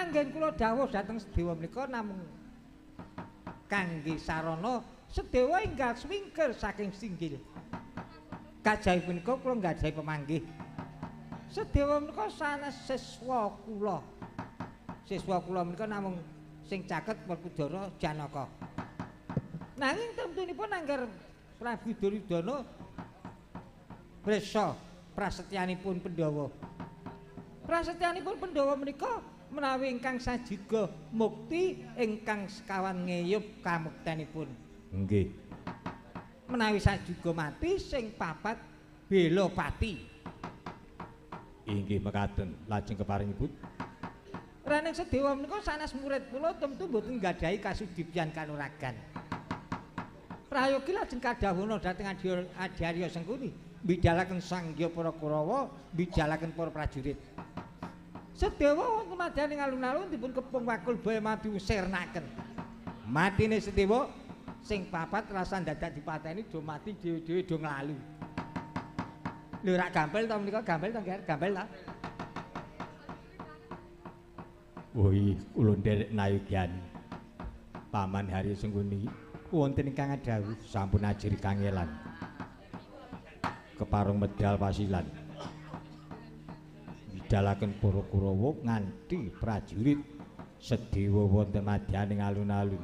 Anggen kula dawuh dhateng Sedewa menika namung kangge sarana Sedewa enggal swingkir saking singgil. Kajawi punika kula nggadahi pemanggih. Sedewa menika sanes siswa kula. Siswa kula menika namung sing caket Werkudara Janaka. Nanging temtunipun angger Prabu Duryudana prisa prasetyanipun Pandhawa. Prasetyanipun Pandhawa menika menawi ingkang sajiga mukti ingkang sekawan ngeyup kamuktenipun. Nggih. Menawi sajiga mati sing papat bela pati. Inggih mekaten lajeng keparingipun. Raning Sedewa menika sanes murid kula tentu mboten nggadahi kasudibyan kanuragan. Prayogi lajeng kadhawuhna dhateng Adhyarya Sengkuni mbidalaken sangya para Kurawa, mbidalaken para prajurit. Sedewa wonten madyaning alun-alun dipun kepung wakul baya mati sirnaken. Matine Sedewa sing papat rasan dadak dipateni do mati dhewe-dhewe do nglalu. Lho rak gampil to menika gampil to Ger? Gampil ta? Woi, kula nderek nayogyan. Paman Harya Sengkuni wonten ingkang adhawuh sampun ajri kangelan. Kepareng medal pasilan. Midalaken para Kurawa nganti prajurit Sedewa wonten madyaning alun-alun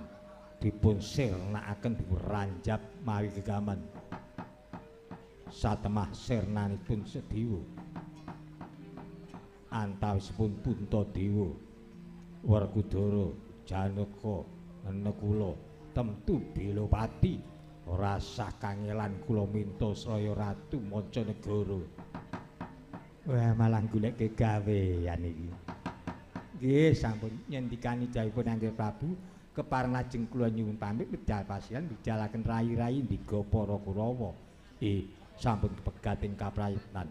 dipun sirnakaken diranjap mawi gegaman. Satemah sirnanipun Sedewa antawisipun Puntadewa, Werkudara, Janaka, Nekula temtu Belopati ora sah kangelan kula minta sraya ratu mancanegara. Wah malah goleke gawean iki. Nggih sampun nyendikani jawipun Angger Prabu kepareng lajeng kula nyuwun pamit medal pasian bidalaken rai-rai ndiga para Kurawa. Sampun kepegat ing kaprayitnan.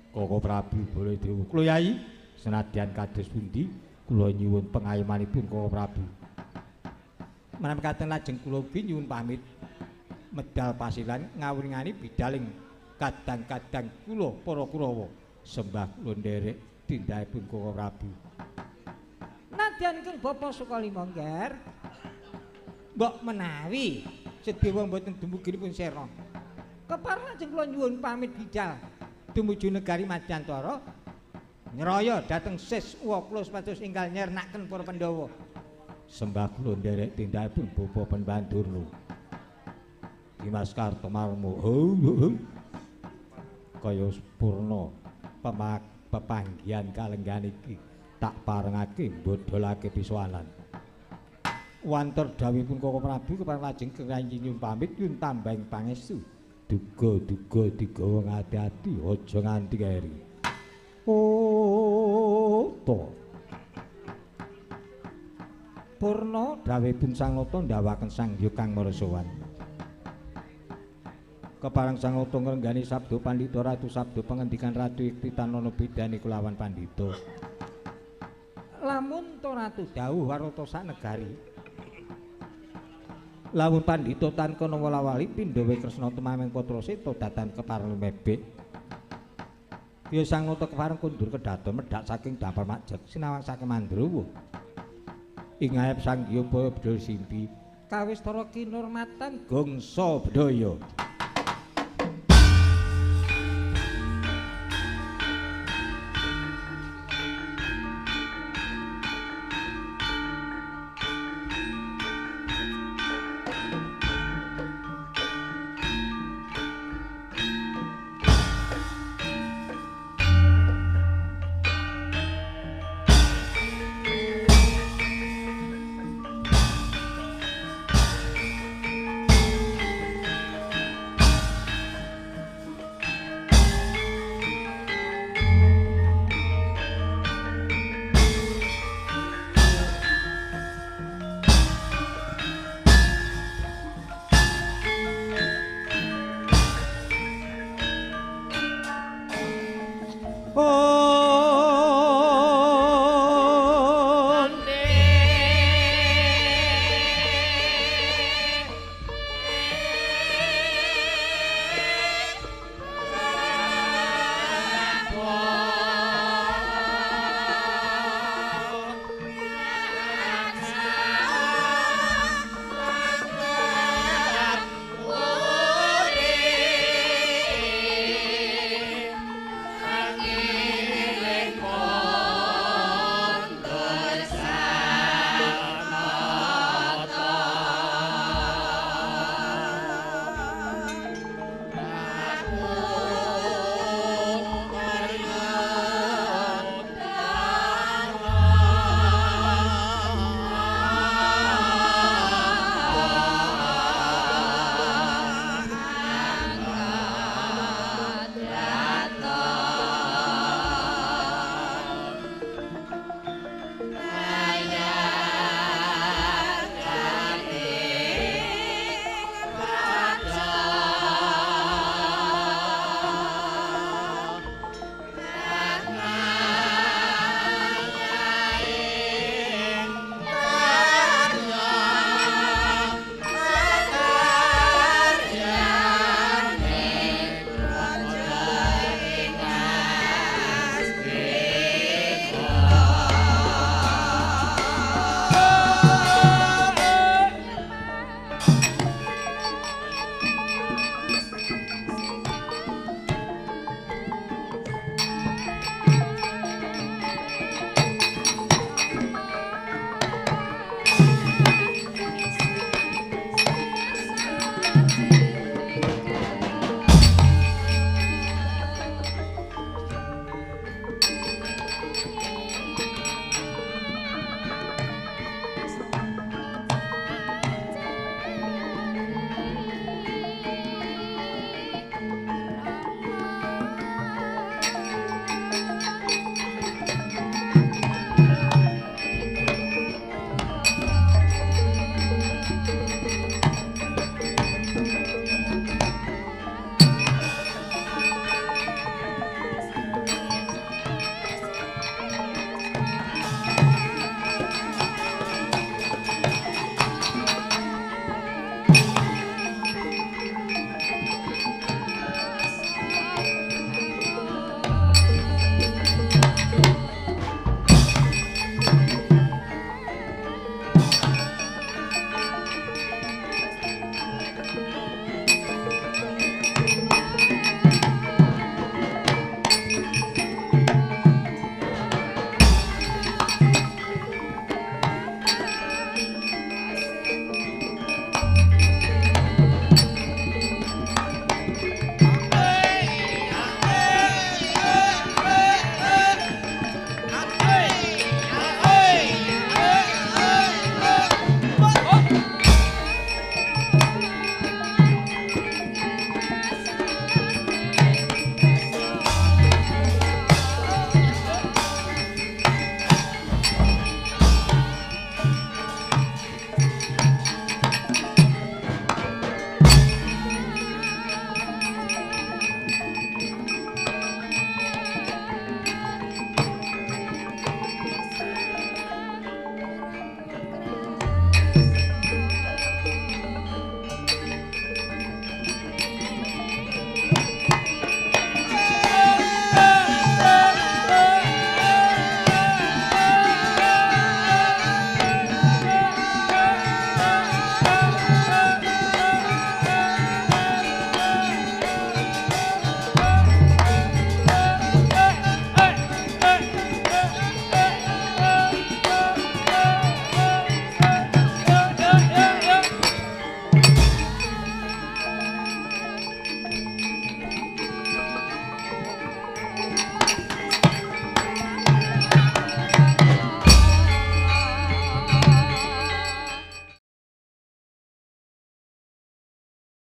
Koko Prabu Baladewa kula yai senadyan kados pundi kula nyuwun pengayomanipun Koko Prabu. Menawi mekaten lajeng kula ugi nyuwun pamit medal pasilan ngawringani bidaling kadang-kadang kula para Kurawa sembah kula nderek tindakipun Koko Prabu. Nadyan ingkang Bapak Sukalima Ngger, mbok menawi Sedewa mboten dumuginipun sirna. Kepareng lajeng kula nyuwun pamit bidal tumuju negari Madyantara nyraya dhateng siswa kula supados enggal nyernaken para Pandhawa. Sembah kula nderek tindakipun Bapak Penbandurna. Dimas Kartomarmo. Kaya purna pepanggihan kalenggan iki tak parengake mbodholake piswanan. Wanter dawuhipun Koko Prabu kepareng lajeng keranji nyuwun pamit nyuwun tambahing pangestu. Duga-duga digawa ngati-ati aja nganti keri. Oh to. Purna dawuhipun Sang Nata ndawaken Sang Hyang Kang Marasawan. Kepareng Sang Nata ngrenggani sabda pandhita ratu sabda pangendikan ratu yekti tanana bedane kulawan pandhita. Lamun to ratu dawuh warata sak negari. Lamun pandhita tan kana wala-wali pindhawe Kresna tumameng putra Seta datan kepareng lumebek. Ya Sang Nata kepareng kundur kedaton medhak saking dampar majeg sinawang saking Mandrawa. Ing ayep Sang Hyang Bedhaya Simpi kawistara kinurmatan gangsa bedhaya. Thank you.